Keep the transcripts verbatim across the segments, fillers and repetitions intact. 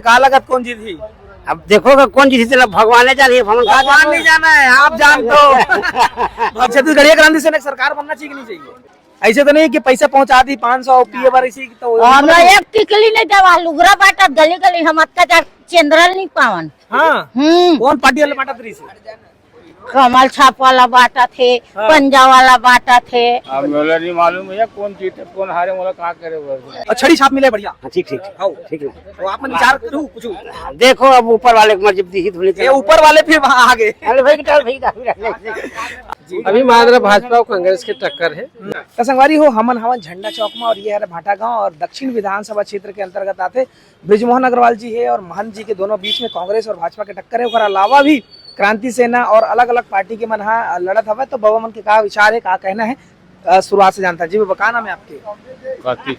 का लगत कौन जीतही? अब देखो का कौन जीतही, तेला भगवान ही जाने, हमन का भगवान जानबो? नहीं जाना है, आप जान तो। अब छत्तीसगढ़िया क्रांति सेना की सरकार बनना चाहिए कि नहीं चाहिए? ऐसे तो नहीं कि पैसा पहुंचा दी पाँच सौ पिए बर, इसी तो हमला एक टिकली नहीं देवा, लुगरा बांटत गली गली, हम अतका चार चेंद्रल नहीं पावन। हाँ। हम्म। कौन पार्टी वाले बांटत रही से? कमल छाप वाला बांटत हे, हाँ। पंजा वाला बांटत हे। अब मोला नहीं मालूम भैया, कौन जीते, कौन हारे, मोला का करे बस। और छड़ी छाप मिले बढ़िया। हाँ, ठीक, ठीक, ठीक। हाँ। ठीक है। तो आप मन विचार करू कुछ। देखो, अब ऊपर वाले के मर्जी, दी ही धुनी ये चला। ऊपर वाले फिर वहाँ आ गए। अरे भाई, गिटार भाई, गिटार भाई। अभी मान रहा भाजपा और कांग्रेस के टक्कर है। तो संगवारी हो, हमन हवन झंडा चौक में और ये हरे भाटा गांव और दक्षिण विधानसभा क्षेत्र के अंतर्गत आते। बृजमोहन अग्रवाल जी है और महंत जी के दोनों बीच में कांग्रेस और भाजपा के टक्कर है। ओकर अलावा भी क्रांति सेना और अलग-अलग पार्टी के मन हा लड़त हवय, तो बाबा मन के का विचार है, का कहना है, अ, शुरुआत से जानता जी। बाबा, का नाम है आपके? कार्तिक।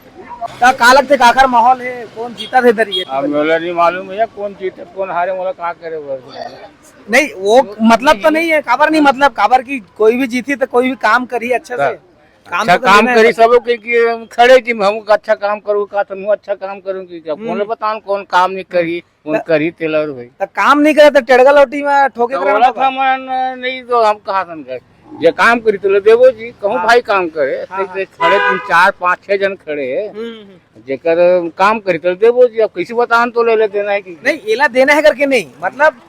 त का लगथे, काखर माहौल है, कौन जीतत हे दरी ये? अब मोला नहीं मालूम भैया, कौन जीते, कौन हारे, मोला का करे बस। नहीं, वो मतलब तो नहीं है, काबर नहीं मतलब, काबर की कोई भी जीती तो कोई भी काम करी अच्छा से। का? काम अच्छा तो कर काम लेना है करी बस। सबो के कि हम खड़े जी, हम अच्छा काम करूँ का, तो हम अच्छा काम करूँ कि क्या? हम्म। कौन बतान कौन काम नहीं करी, कौन त-, करी तेला और भाई। त काम नहीं करे तो टेड़गा लोटी में ठोके तो करना बोला था पड़ता। मन नहीं तो हम कहा था कर, जे काम करी तो ले देवो जी, कहूँ हाँ। भाई काम करे, हाँ, ऐसे हाँ। खड़े तीन चार पाँच छह जन खड़े हैं, हम्म, हम्म। जेकर काम करी तो ले देवो जी, अब कैसे बतान तो ले ले देना है कि नहीं, एला देना है करके नहीं, मतलब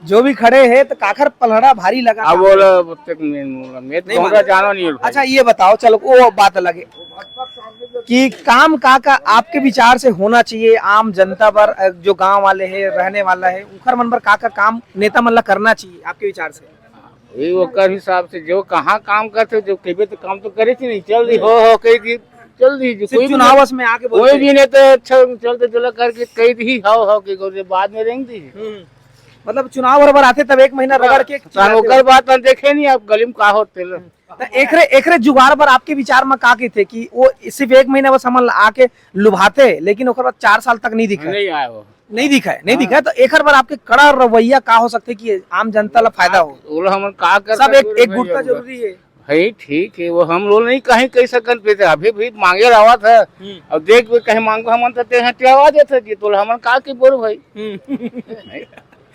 जो भी खड़े हैं तो काखर पलड़ा भारी लगा अब था। बोला, अब तक मैं, मैं तो नहीं कहूँगा मालूम। जानो नहीं है भाई। अच्छा, ये बताओ, चलो, वो बात अलग है कि काम का, का आपके विचार से होना चाहिए आम जनता बर, अ, जो गांव वाले हैं, रहने वाला है, उखर मन बर का, का काम नेता मन ला करना चाहिए आपके विचार से? ये ओकर हिसाब से जो कहाँ काम करते, जो कहिबे तो काम तो करे थी नहीं, चल दी, हो, हो, कही थी, चल दी, जो सिर्फ कोई भी चुनाव नहीं, में आके बोलते कोई हैं। भी नहीं तो अच्छा चलते चला करके कही दी, हाव, हाव, के बाद में रेंग दी। हम्म। मतलब चुनाव हर बार आथे तब एक महीना रगड़ के तान ओकर बात तान देखे नहीं आप गली में का होत तेला। त एकरे, एकरे जुगाड़ बर आपके विचार म का कहिथे कि वो सिर्फ एक महीना बस हमन ला आके लुभाथे, लेकिन ओकर बाद चार साल तक नहीं दिखे? नहीं आए वो। नहीं दिखे, नहीं हाँ। दिखे, तो एकर बर आपके कड़ा रवैया का हो सकथे कि आम जनता ला फायदा हो? ओला हमन का कर सब एक, सकबो रे एकजुटता भैया? जरूरी है। भाई ठीक है, वो हम लोग नहीं कहीं कह सकन पे थे, अभी भी मांगे रहा था। हम्म। अब देख भी कहीं मांगो हमन तो ते हटियावा देते जी, तो हमन का की बोल भाई। हम्म।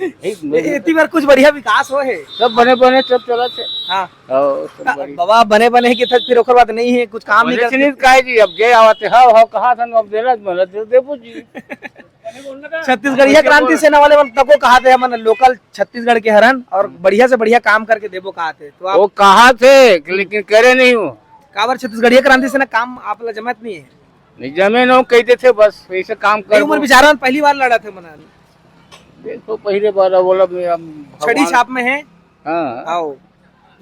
नहीं, नहीं, ए-, एती बार कुछ बढ़िया विकास हो है? सब बने बने, सब चलत है। हाँ। और सब हाँ, बढ़िया। बाबा बने बने के तक फिर ओकर बाद नहीं है, कुछ काम नहीं बने करते। से नहीं काहे जी, अब जे आवत है, हाव, हाव, कहा था, अब देला, मतलब, दे, देबो जी। छत्तीसगढ़िया क्रांति सेना वाले मन तको कहा थे, हमन लोकल छत्तीसगढ़ के हरन और बढ़िया से बढ़िया काम करके देबो कहा थे। तो आप वो कहा थे, लेकिन करे नहीं हो। काबर छत्तीसगढ़िया क्रांति सेना काम आप ला जमत नहीं है? नहीं जमे न हो, कह देते बस, ऐसे काम नहीं, कर उमर वो। बेचारा पहली बार लड़ा थे मना। देखो, पहले बार बोला, मैं, हम छड़ी भगवान छाप में है। हाँ। आओ।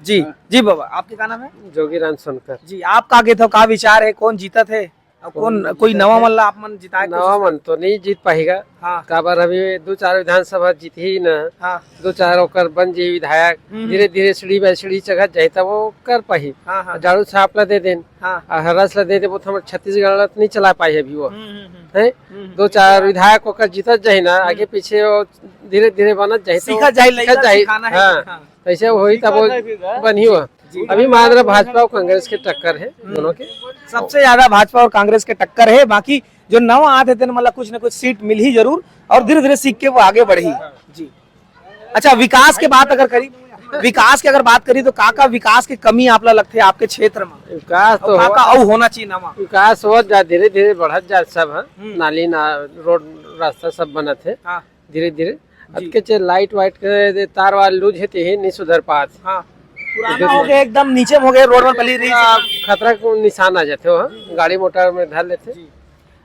जी, हाँ। जी बाबा, आपके का नाम है? जोगीराम सोनकर। जी, आप का कहते हो, का विचार है, कौन जीतत है? अब कौन, कौन कोई जीतत नवा है? मन ला आप मन जिताए नवा कोशिश मन तो नहीं जीत पाएगा। हाँ। काबर अभी दो चार विधानसभा जीत ही ना। हाँ। दो चार ओकर बन जी विधायक, हम्म। धीरे धीरे सीढ़ी by सीढ़ी चघत जाही, तब वो कर पाही। हाँ, हाँ। झाड़ू छाप ला दे देन। हाँ। आ हरस ला दे देबो, तो हमर छत्तीसगढ़ ला तो नहीं चला पाही अभी वो। हम्म, हम्म, हम्म। हैं? हम्म, हम्म। दो चार विधायक ओकर जीतत जाही ना, हम्म। आगे पीछे वो धीरे धीरे बनत जाही, तो सीखत जाही, सीखत लइका जाही। सिखाना है। हाँ। हाँ। तैसे होही तब वो बनी हो। जी। अभी मान रहा भाजपा और कांग्रेस के टक्कर है हम्म। दोनों के। सबसे ज्यादा भाजपा और कांग्रेस के टक्कर है, बाकी जो नवा आत हे तेन मन ला कुछ न कुछ सीट मिलही जरूर और धीरे धीरे सीख के वो आगे बढ़ही। जी। अच्छा, विकास के बात अगर करी, विकास की अगर बात करी तो का का विकास की कमी आप ला लगथे आपके क्षेत्र में? विकास तो और का का हुआ, अउ होना चाहिए नवा? विकास होत जा, धीरे धीरे बढ़त जा सब, हाँ। हम्म। नाली ना, रोड, रास्ता सब बनत है। हाँ। धीरे धीरे। जी। अतके चे लाइट वाइट के जे तार वार लूज हे, तेही नहीं सुधर पात। हाँ। पुराना हो गया, एकदम नीचे में हो गया, रोड में पली रही। पूरा खतरा को निशान आ जाते हो, हाँ? गाड़ी मोटर में धर लेते। जी।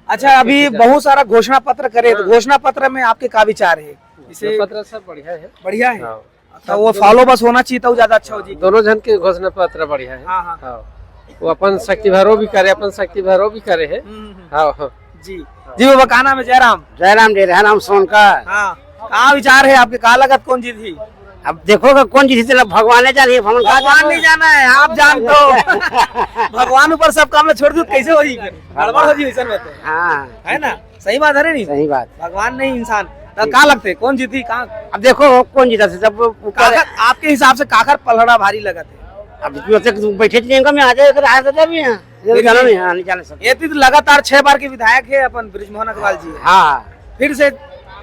अच्छा, अभी बहुत सारा घोषणा पत्र करे, तो हाँ। घोषणा पत्र में आपके का विचार है? इसे घोषणा पत्र सब बढ़िया है। बढ़िया है? हाँ। तो वो follow बस होना चाहिए, तो ज्यादा अच्छा हो जी। दोनों जन के घोषणा पत्र बढ़िया है। हाँ, हाँ। हाँ। वो अपन शक्ति भरो भी करे, अपन शक्ति भरो भी करे है। हम्म, हम्म, हम्म। हाँ, हाँ। जी। जी बाबा, का नाम है? जयराम। जयराम जी, जयराम सोनकर। हाँ। का विचार है आपके, का लगत कौन जीतही? अब देखो का कौन जीतही, तेला भगवान ही जाने, हमन का भगवान जानबो? नहीं जाना है, आप जान तो। भगवान ऊपर सब काम में छोड़ दू, कैसे होही? गड़बड़ हो जी, ऐसा में तो। हाँ। है ना? सही बात है रे नहीं? सही बात। भगवान नहीं इंसान। तो का लगथे, कौन जीतही, का? अब देखो, कौन जीतथे, सब ऊपर है। काखर, आपके हिसाब से काखर पलड़ा भारी लगत है? अब जो तक बैठे थे, इनका मैं आ जाए, आ जाता भी है। ये फिर जाना भी नहीं, हाँ, नहीं जाना सब। ये तो लगातार छह बार के विधायक है अपन बृजमोहन अग्रवाल जी। हाँ। फिर से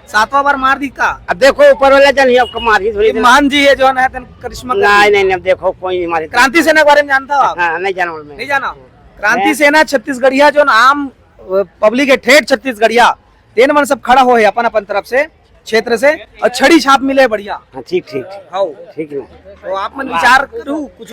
सातवां बार मार दी का? अब देखो, ऊपर वाला जन ही आपको मार ही थोड़ी ये देर। मान जी, ये जो है ना, तन करिश्मा कर नहीं, दी। नहीं, नहीं, अब देखो, कोई नहीं मारे। क्रांति सेना के बारे में जानता हो आप? हाँ, नहीं जाना मैं। नहीं जाना? क्रांति हैं? सेना छत्तीसगढ़िया जो ना आम, अ, पब्लिक है, ठेठ छत्तीसगढ़िया, तेन मन सब खड़ा हो है अपन, अपन तरफ से, क्षेत्र से, और छड़ी छाप मिले बढ़िया। हाँ, ठीक, ठीक, ठीक। हाँ। ठीक ना। तो आप मन विचार करू कुछ।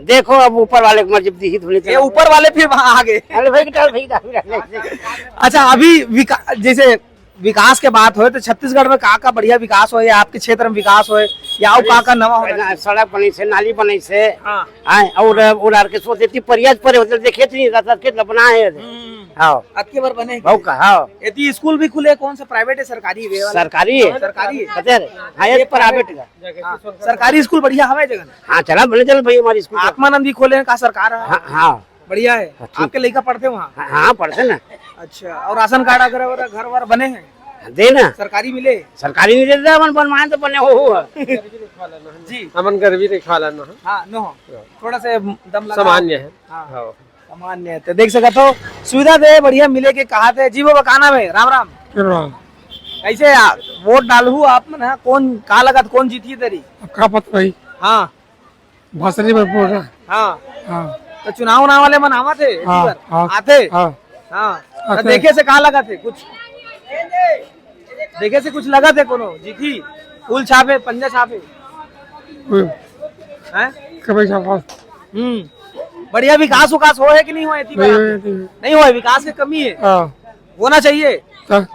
देखो, अब ऊपर वाले के मर्जी, दी ही थोड़ी ये ऊपर वाले फिर वहाँ आ गए। अरे भाई, डाल भाई, डाल, डाल, डाल। अच्छा, अभी विका-, जैसे विकास के बात होय, तो छत्तीसगढ़ में का का बढ़िया विकास होय, या आपके क्षेत्र में विकास होय, या अउ का का नवा होय? ना, सड़क बने से, नाली बने से, हाँ। हाँ, और, और आर के सोचे थी, परियाज परे होते, देखे थी, रास्ता के बना है। हम्म। हाँ। अतके बार बने? बहुत का, हाँ। यदि स्कूल भी खुले, कौन सा, प्राइवेट है, सरकारी है, ये वाला? सरकारी है। सरकारी है। पता है? हाँ, ये ये प्राइवेट प्राइवेट का। हाँ, सरकारी स्कूल बढ़िया हवे जगह? हाँ, चला, बने चल भाई, हमारी स्कूल का। आत्मानंद भी खोले हैं, का सरकार है? हाँ, हाँ। बढ़िया है। हाँ, ठीक। आपके लइका पढ़थे वहाँ? हाँ, हाँ, पढ़थे ना। अच्छा, और राशन कार्ड अगर, अगर घर वर बने हैं? दे ना। सरकारी मिले? सरकारी नहीं देता, अपन बनवाए तो बने हो, हो। जी। हमन गरीबी रेखा वाला न हन। हाँ, नो। हाँ। थोड़ा से दम लगा। सामान्य है। हाँ। हाँ। सामान्य है। तो देख सकत हो, सुविधा दे, बढ़िया मिले के कहा थे। जी बाबा, का नाम है? राम राम। राम। कैसे यार, वोट डालहू आप मन, हाँ? कौन, का लगत, कौन जीतही तेरी? अब का पता भाई? हाँ। भसरी में बोल रहा। हाँ। हाँ। तो चुनाव उनाव वाले मन आवत हे इसी हाँ, बार? हाँ, आथे? हाँ। हाँ। तो आथे। देखे से का लगत हे कुछ? देखे से कुछ लगत हे कोनो? जीती? फूल छापे, पंजा छापे? हम्म। हैं? कभी छापा। हम्म। बढ़िया विकास उकास हो है कि नहीं हो इसी बार नहीं, आपके? नहीं, नहीं। नहीं हो, विकास की कमी है। हाँ। होना चाहिए। हाँ।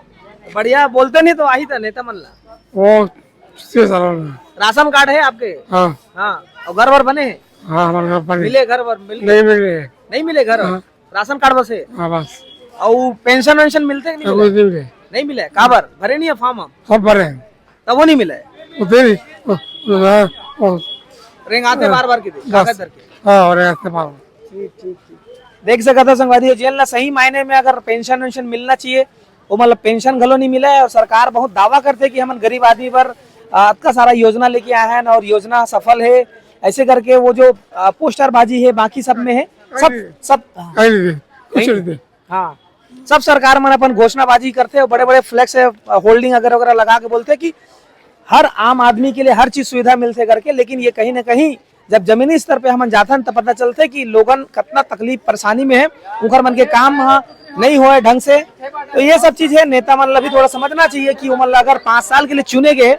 बढ़िया बोलते नहीं तो आही था नेता मन ला। वो से सारा ना। राशन कार्ड है आपके? हाँ। हाँ। और घर वर बने हैं? हाँ, हमारे घर पर मिले घर वर मिल नहीं मिल रहे हैं। नहीं मिले घर? हाँ। राशन कार्ड बस है? हाँ, बस। और पेंशन वेंशन मिलते कि नहीं हाँ, मिले? कुछ नहीं मिले। नहीं मिले? काबर? भरे नहीं है फॉर्म हम? सब भरे हैं। तब वो नहीं मिले? वो दे नहीं। वो, वो, वो, रेंगाते हाँ, बार बार के दे, बस। कागज धर के। हाँ, और रेंगाते बार बार। ठीक, ठीक, ठीक। देख सकत हो संगवारी हो, जेन ला सही मायने में अगर पेंशन वेंशन मिलना चाहिए, वो मतलब पेंशन घलो नहीं मिले और सरकार बहुत दावा करथे कि हमन गरीब आदमी बर, अ, अतका सारा योजना लेके आए हैं और योजना सफल है। ऐसे करके वो जो, अ, पोस्टरबाजी है, बाकी सब में है, सब, सब, कहीं नहीं दे, कुछ नहीं दे। हाँ, सब सरकार मन अपन घोषणाबाजी करथे और बड़े-बड़े फ्लेक्स है, होर्डिंग वगैरह वगैरह लगा के बोलथे कि हर आम आदमी के लिए हर चीज सुविधा मिलथे करके, लेकिन ये कहीं ना कहीं जब जमीनी स्तर पे हमन जाथन, त पता चलथे कि लोगन कतना तकलीफ परेशानी में हे, उंखर मन के काम ह नहीं होय ढंग से। तो ये सब चीज हे, नेता मन ला भी थोड़ा समझना चाहिए कि ओमन ला अगर पाँच साल के लिए चुने गए,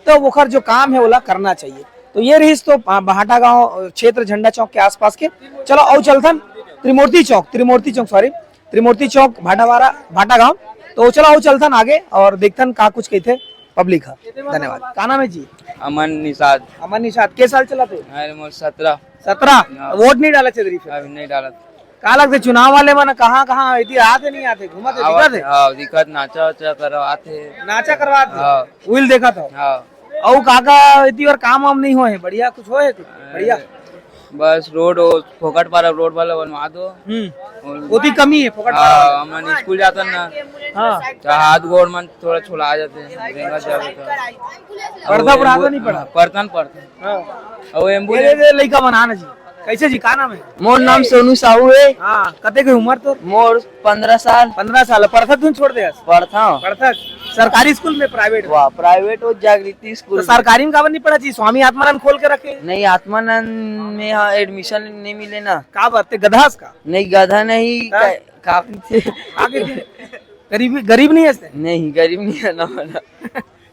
तो ओखर जो काम हे, ओला करना चाहिए। तो ये रहिस तो, अ, भाटागांव, अ, क्षेत्र, झंडा चौक के आसपास के। चलो, अउ चलथन त्रिमूर्ति चौक, त्रिमूर्ति चौक, सॉरी, त्रिमूर्ति चौक, भाटावारा, भाटागांव। तो चलो, अउ चलथन आगे और देखथन का कुछ कहिथे पब्लिक ह। धन्यवाद। का नाम है जी? अमन निषाद। अमन निषाद, के साल चलत हे? अरे, मोर सत्रह। सत्रह? हाँ। वोट नहीं डाला चंद्री फिर? अभी नहीं डालत। का लगथे चुनाव वाले मन कहाँ, कहाँ इति आथे नहीं आथे, घूमत हे, आवत दिखत हे? हाँ, दिखत, नाचा वाचा करवात हे। नाचा करवात हे? हाँ। उइल देखत हो? हाँ। अउ का का इति बार काम वाम नहीं होए हे? बढ़िया कुछ होए हे कुछ? बढ़िया? बस रोड, वो फोकट पारा रोड वाला बनवा दो। हम्म। और ओती कमी हे, फोकट पारा हाँ, वाला। हमन स्कूल जाथन ना। हाँ। तो हाथ गोड़ मन थोड़ा छोला जाथे, रेंगत जाथे तो। पढ़थव, पढ़थव नहीं पढ़थव? हाँ, पढ़थन, पढ़थन। हाँ। अउ एम्बुलेंस। ये, ये लइका मन आना जी। कैसे जी, का नाम है? मोर नाम सोनू साहू है। हाँ, कते के उम्र तो? मोर पन्द्रह साल। पन्द्रह साल, पढ़थस धुन छोड़ दे हस? पढ़थंव। पढ़थस? सरकारी स्कूल में, प्राइवेट में? वाह, प्राइवेट हो, जागृति स्कूल तो में। सरकारी में काबर नहीं पढ़ा जी? स्वामी आत्मानंद खोल के रखे। नहीं, आत्मानंद में हाँ, एडमिशन नहीं मिले ना। काबर, ते गधा हस का? नहीं, गधा नहीं, हाँ? का, का, आगे दे। गरीबी, गरीब नहीं हस ते? नहीं, गरीब नहीं है ना वाला।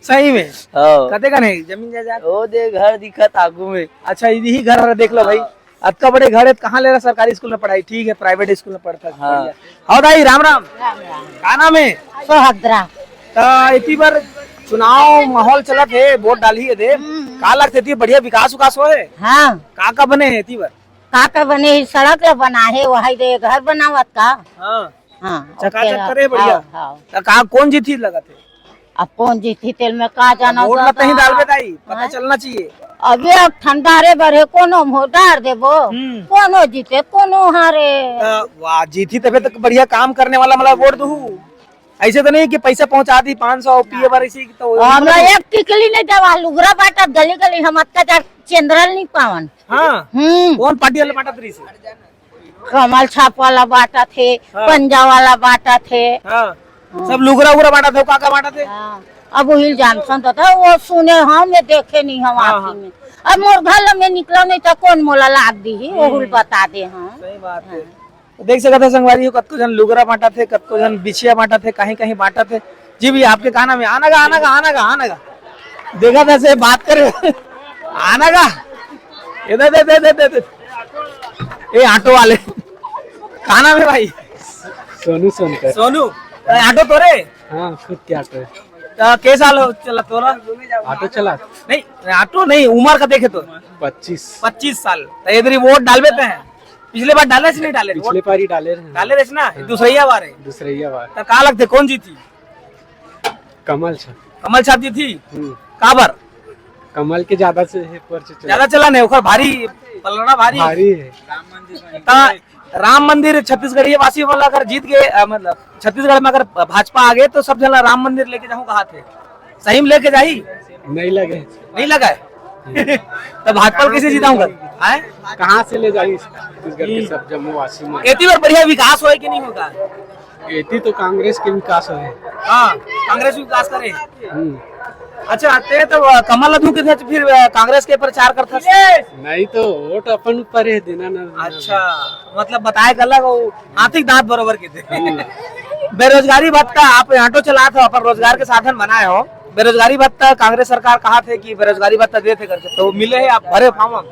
सही में? हाँ। कते कन हे जमीन जायदाद? ओ दे घर दिखत आगू में। अच्छा, इही घर हर देख लो भाई। हाँ। अतका बड़े घर हे, कहाँ ले रहा सरकारी स्कूल में पढ़ाई? ठीक है, प्राइवेट स्कूल में पढ़ता है। हाँ। बढ़िया। हाँ दाई, राम राम। राम राम। का नाम है? सोहगदरा। त इति बार चुनाव माहौल चलत हे, वोट डालही हे दे। हम्म। का लगथे इति बढ़िया विकास उकास होए हे? हाँ। का का बने हे इति बार? का का बने हे? सड़क ला बना हे, वही दे घर बनावत का। हाँ। हाँ, चकाचक ओके, करे हे बढ़िया। हाँ, हाँ। त का कोन जीतही लगत हे? अब कोन जीतही तेल में का जाना वोट ला जाता। तहीं डालबे दाई, पता हाँ। चलना चाहिए। अबे अब ठंडा रे बरहे कोनो में डार देबो, हम्म। कोनो जीते, कोनो हारे। त वाह, जीतही तबे तक बढ़िया काम करने वाला मला वोट दूहू। ऐसे तो नहीं कि पैसा पहुंचा दी पाँच सौ पिए बर, ऐसे तो हमरा एक टिकली नहीं देवा, लुगरा बांटत गली गली, हम अतका जा चेंद्रल नहीं पावन। हाँ। हम्म। कौन पार्टी वाले बांटत रहिसे? कमल छाप वाला बांटत हे, हाँ। पंजा वाला बांटत हे। हाँ। हाँ। सब लुगरा उगरा बांटत हे, का का बांटत हे? हाँ। अब उहिल जानथन दादा, वो सुने हंव, मैं देखे नहीं हंव हाँ, आँखी हाँ। में। अब मोर घर ले मैं निकलंव नहीं त कोन मोला लाद दिही, हम्म। ओहू ल बता दे हंव। सही बात है। हाँ। तो देख सकत हे संगवारी हो, कतको झन लुगरा बांटत हे, कतको झन बिछिया बांटत हे, कहीं-कहीं बांटत हे। जी भैया, आपके का नाम है? आना गा, आना गा, आना गा, आना गा। देखत हे से बात करे। आना गा। ए दे, दे, दे, दे, दे, दे। ए, ऑटो वाले। का नाम है भाई? सोनू सोनकर। सोनू, ए, ऑटो तोरे? हाँ, खुद के ऑटो है। त के साल हो चला तोला? ऑटो चला? नहीं, ऑटो नहीं, उमर का देखे तो। पच्चीस। पच्चीस साल। त एदरी वोट डालबे ते हैं? पिछले बार डाले से नहीं डाले? पिछले बार ही डाले रहे। डाले रहे ना? हाँ। दूसरैया बार है। दूसरैया बार। त का लगथे, कौन जीती? कमल छाप। कमल छाप जीती? हम्म। काबर? कमल के ज्यादा से है, पर से चला। ज्यादा चलन है, ओकर भारी, पलड़ा भारी। भारी है। त राम मंदिर छत्तीसगढ़िया वासी वाला अगर जीत गए, अ, मतलब छत्तीसगढ़ में अगर भाजपा आ गए तो सब झन ला राम मंदिर लेके जाहूं कहा थे, सही में लेके जाही? नहीं लगे। नहीं लगा है? तो भाजपा ल कैसे जिताऊंगा? आए? कहाँ से ले जाही छत्तीसगढ़ के सब जम्मू वासी में? एती बार बढ़िया विकास होए कि नहीं होगा? एती तो कांग्रेस के विकास होए। हाँ, कांग्रेस विकास करे। हम्म। अच्छा, ते तो, अ, कमल अधू के फिर, अ, कांग्रेस के प्रचार करता। नहीं तो वोट अपन ऊपर है, देना ना देना। अच्छा, मतलब बताए गलत हो, हाथी के दांत बरोबर के थे। हम्म। बेरोजगारी भत्ता, आप ऑटो चलात हो, अपन रोजगार के साधन बनाए हो, बेरोजगारी भत्ता कांग्रेस सरकार कहा थे कि बेरोजगारी भत्ता देते करके, तो मिले है, आप भरे फॉर्म?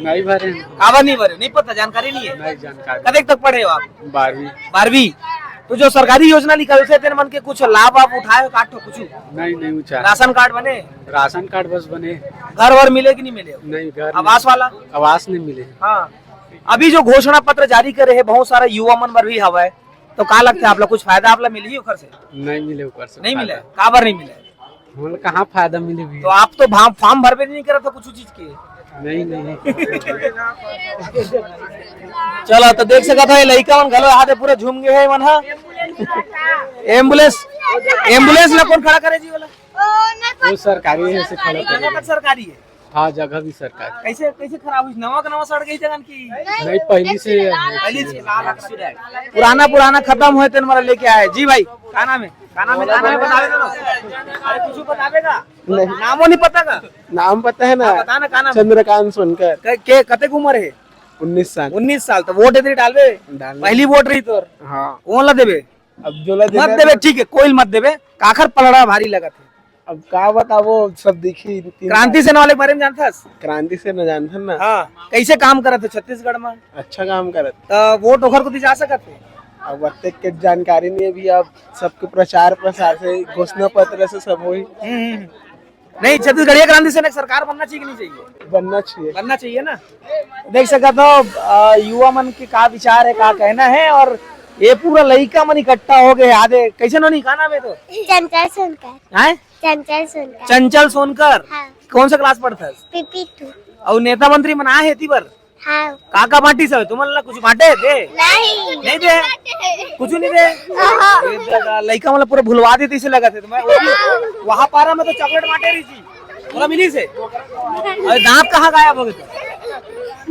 नहीं भरे। काबर नहीं भरे? नहीं पता, जानकारी नहीं है। नहीं जानकारी। कतेक तक पढ़े हो आप? बारहवीं। बारहवीं। तो जो सरकारी योजना निकलथे तेन मन के कुछ लाभ आप उठाए हो, काट हो कुछ? नहीं, नहीं उठाए। राशन कार्ड बने? राशन कार्ड बस बने। घर वर मिले कि नहीं मिले? नहीं, घर आवास नहीं। वाला? आवास नहीं मिले। हाँ, अभी जो घोषणा पत्र जारी करे है, बहुत सारा युवा मन बर भी हवय, तो का लगता है आप लोग, कुछ फायदा आप लोग मिलही ओकर से? नहीं मिले ओकर से नहीं मिले। काबर नहीं मिले? हमन कहाँ फायदा मिले भैया? तो आप तो फॉर्म भरबे नहीं करत हो कुछ चीज के। नहीं, नहीं। चलो, तो देख सकत हो, ये लइका मन घलो आते पूरा झूम गए हैं मन हा। एम्बुलेंस, एम्बुलेंस ला कौन खड़ा करे जी वाला? वो सरकारी है, से खड़ा करे। सरकारी है। हाँ, जगह भी सरकार। कैसे, कैसे खराब हुई? नवा का नवा सड़ गई जगह की? नहीं, पहली से। पहली से लाल अक्षर है। पुराना, पुराना खत्म हुए तेन वाला लेके आए। जी भाई, का नाम है? का नाम है? का नाम है? बता दे ना। अरे, कुछ बतावेगा? नहीं। नामो नहीं पता का? नाम पता है ना? हाँ, बता ना, का नाम? चंद्रकांत सोनकर। के, के, कतेक उम्र है? उन्नीस साल। उन्नीस साल, तो वोट इधर डालबे? डालबे। पहली वोट रही तोर। हाँ। कौन ला देबे? अब जो ला मत देबे, ठीक है, कोई मत देबे। काखर पलड़ा भारी लगत है? अब का बताबो, सब देखी। क्रांति सेना वाले के बारे में जानथस? क्रांति सेना जानथन ना। हाँ, कैसे काम करत है छत्तीसगढ़ में? अच्छा काम करत। तो वोट ओखर को दी जा सकत है? अब ओतेक के जानकारी नहीं है अभी, अब सबके प्रचार प्रसार से, घोषणा पत्र से सब होई। हम्म, हम्म। नहीं, छत्तीसगढ़िया क्रांति सेना की सरकार बनना चाहिए कि नहीं चाहिए? बनना चाहिए। बनना चाहिए ना। देख सकत हो, अ, युवा मन के का विचार है, का कहना है, और ये पूरा लइका मन इकट्ठा हो गए आधे। कैसे नोनी, का नाम है तो? चंचल सोनकर। हैं? चंचल सोनकर। चंचल सोनकर? हाँ। कौन सा क्लास पढ़ता है? PP two. और नेता मंत्री मन आए हैं एती बर? हाँ। का का बांटी सब? तुमन ला कुछ बांटे दे? नहीं। नहीं दे? कुछ नहीं दे? अहा। ये दादा, लइका मन ला पूरा भुलवा देते इसे लगा थे। तो मैं वहाँ पारा में तो चॉकलेट बांटे रही थी। पूरा मिली से? अरे दांत कहाँ गायब हो गए थे?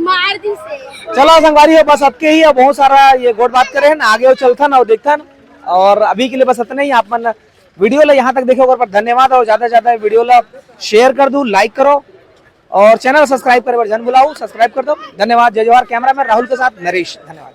मार दी से। चलो संगवारी हो, बस अतके ही, अब बहुत सारा ये गोठ बात करे हैं ना, आगे वो चलथन और देखथन। और अभी के लिए बस इतना ही। आप मन वीडियो ला यहाँ तक देखे ओकर पर धन्यवाद, और ज्यादा से ज्यादा वीडियो ला शेयर कर दू, लाइक करो, और चैनल सब्सक्राइब करे बर झन भुलाऊ, सब्सक्राइब कर दो। धन्यवाद, जय जोहार। कैमरा मैन राहुल के साथ नरेश, धन्यवाद।